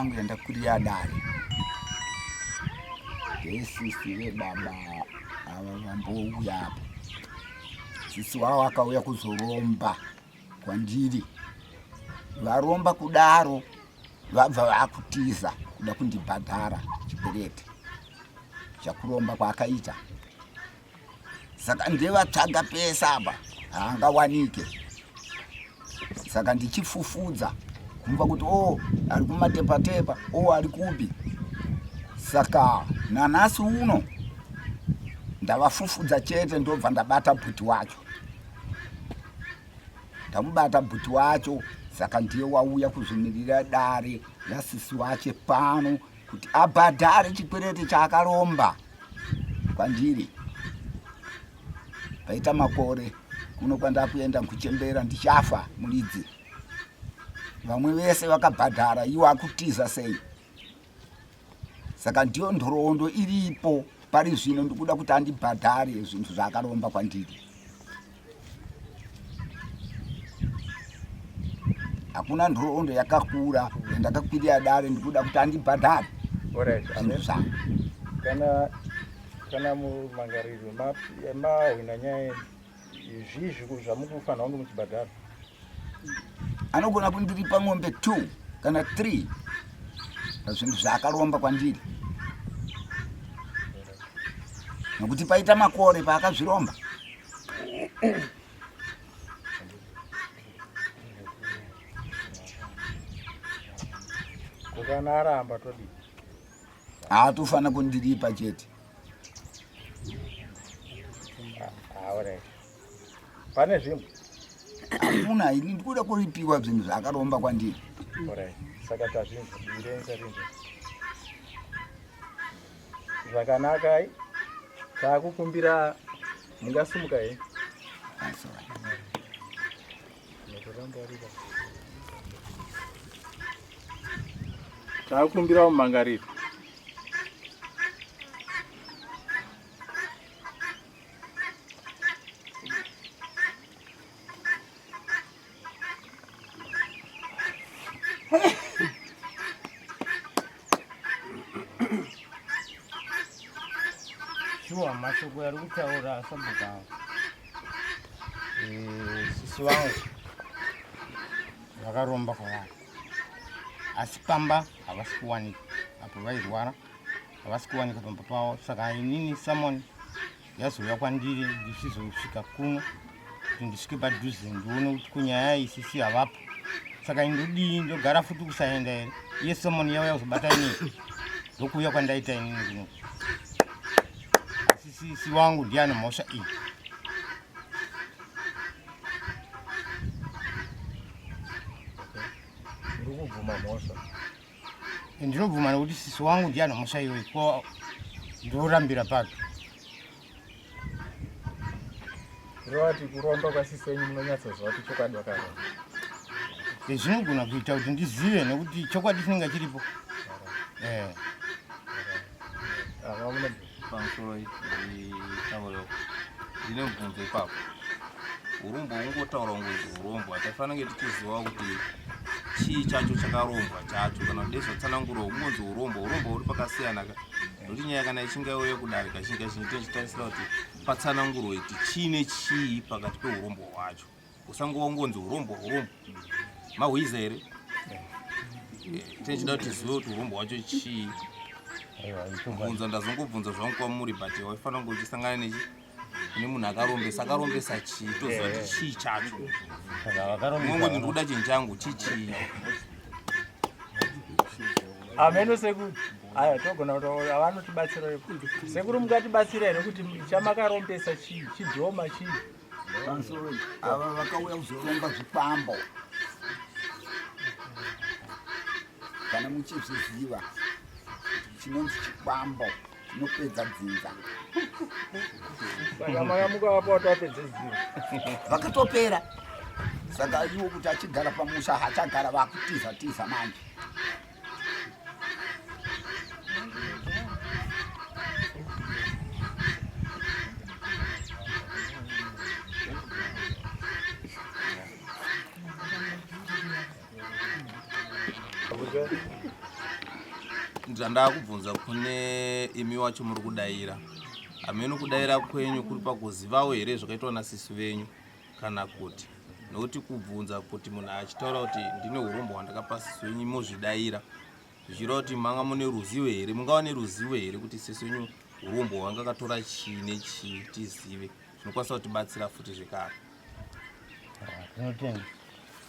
yangu yandakurira dare ndesisi vebaba ava vambouya apo. Sisi wavo akauya kuzoromba kwandiri, varomba kudaro vabva vakutiza kuda kundibhadhara chikwereti chakuromba kwaakaita. Saka ndevatsvaga pese apa haangawanike. Saka ndichifufudza kumva kuti o oh, ari kumatepatepa o oh, ari kupi. Saka nanhasi uno ndavafufudza chete, ndobva ndabata bhuti wacho, ndamubata bhuti wacho. Saka ndiye wauya kuzvimirira dare rasisi wache pano kuti abhadhare chikwereti chaakaromba kwandiri. Paita makore kuno kwandakuenda nkuchembera ndichafa muridzi. Vamwe vese vakabhadhara, iwo akutiza sei? Saka ndiyo nhoroondo iripo pari zvino, ndikuda kuti andibhadhare zvinhu zvaakaromba kwandiri. Hakuna nhoroondo yakakura yandakakwirira dare, ndikuda kuti andibhadhare zvinhu zvangu. Kana kana mumangariro mahwina nyaya zvii zvamukufanira kunge muchibhadhara? Anogona kundiripa mombe 2 kana 3 pazvinhu zvaakaromba kwandiri, nokuti paita makore paakazviromba. Kana aramba todii? Haatofanira kundiripa chete. Pane zvimwe hakuna, ini ndikuda kuripiwa zvinhu zvaakaromba kwandiri. Saka tazvinzwa, direnza rinzwa zvakanaka. Takukumbira mungasimuka here? Takukumbira mumangariro. Shuwa mashoko ari kutaura sabhuku avo, sisi vangu vakaromba kwavari, asi pamba havasi kuwanika apo vairwara, havasi kuwanika pamba pavo. Saka inini summon yazouya kwandiri ndichizosvika kuno kuti ndisvike padhuze ndione kuti kunyaya iyi sisi havapo. Saka indodii? Ndogara futi kusaenda here? Iye summon yauya kuzobata inini, ndokuuya kwandaita inini kuno, asi sisi wangu ndiye ane mhosva iyi. Uri kubvuma mhosva? Ndinobvuma nekuti sisi wangu ndiye ane mhosva iyoyi, ko ndorambira papi? Kureva kuromba kwasisi wenyu munonyatsoziva kuti chokwadi vakaromba? Zvinogona kuita kuti ndizive nekuti chokwadi chinenge chiripo. Pamusoro taura, ndine mubvunzo ipapo. Urombo ungotaura kungozi urombo, hatifanira kunge tichiziva kuti chii chacho chakarombwa chacho, kana kuti dezvatsanangurwa. Kungonzi urombo, urombo huri pakasiyana ka, nokuti nyaya kana ichinge yauya kudare, kazhinji kazhinji tichitarisira kuti patsanangurwe kuti chii nechii pakati peurombo hwacho. Usangova ungonzi urombo, urombo mahwiza here? Tichida kuti tizive kuti urombo hwacho chii. Bvunzo ndazongobvunza zvangu kwamuri, but waifanira kunge uchisangana nechi nemunhu akarombesa, akarombesa chii, toziva kuti chii chacho. Unongonzi ndikuda chinhu changu, chii chii? Ameno sekuru, aya togona kuti avanotibatsira ipo. Sekuru, mungatibatsira here kuti chamakarombesa chii, chidhoma chii? Pamusoro, ava vakauya kuzoromba zvikwambo, kana muchizviziva chinonzi chikwambo chinopedza dzinza. Saka makamuka vapo watowapedze dzinza? Vakatopera. Saka iwo kuti achigara pamusha hachagara, vakutiza tiza manje. Ndandakubvunza kune imi wacho muri kudaira. Hameno kudaira kwenyu kuri pakuzivawo here zvakaitwa nasisi venyu kana kuti nokuti kubvunza kuti munhu achitaura kuti ndine urombo hwandakapa sisi wenyu mozvidaira zvichireva kuti manga mune ruzivo here mungava neruzivo here kuti sisi wenyu urombo hwanga akatora chii nechii tizive zvinokwanisa kutibatsira futi zvekare. Tinotenda.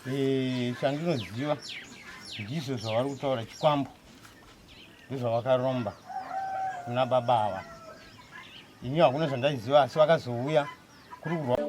Eh, chandinoziva ndizvo zvavari kutaura chikwambo ndozvavakaromba kuna baba ava. Ini hakuna zvandaiziva asi vakazouya kuri kurwa.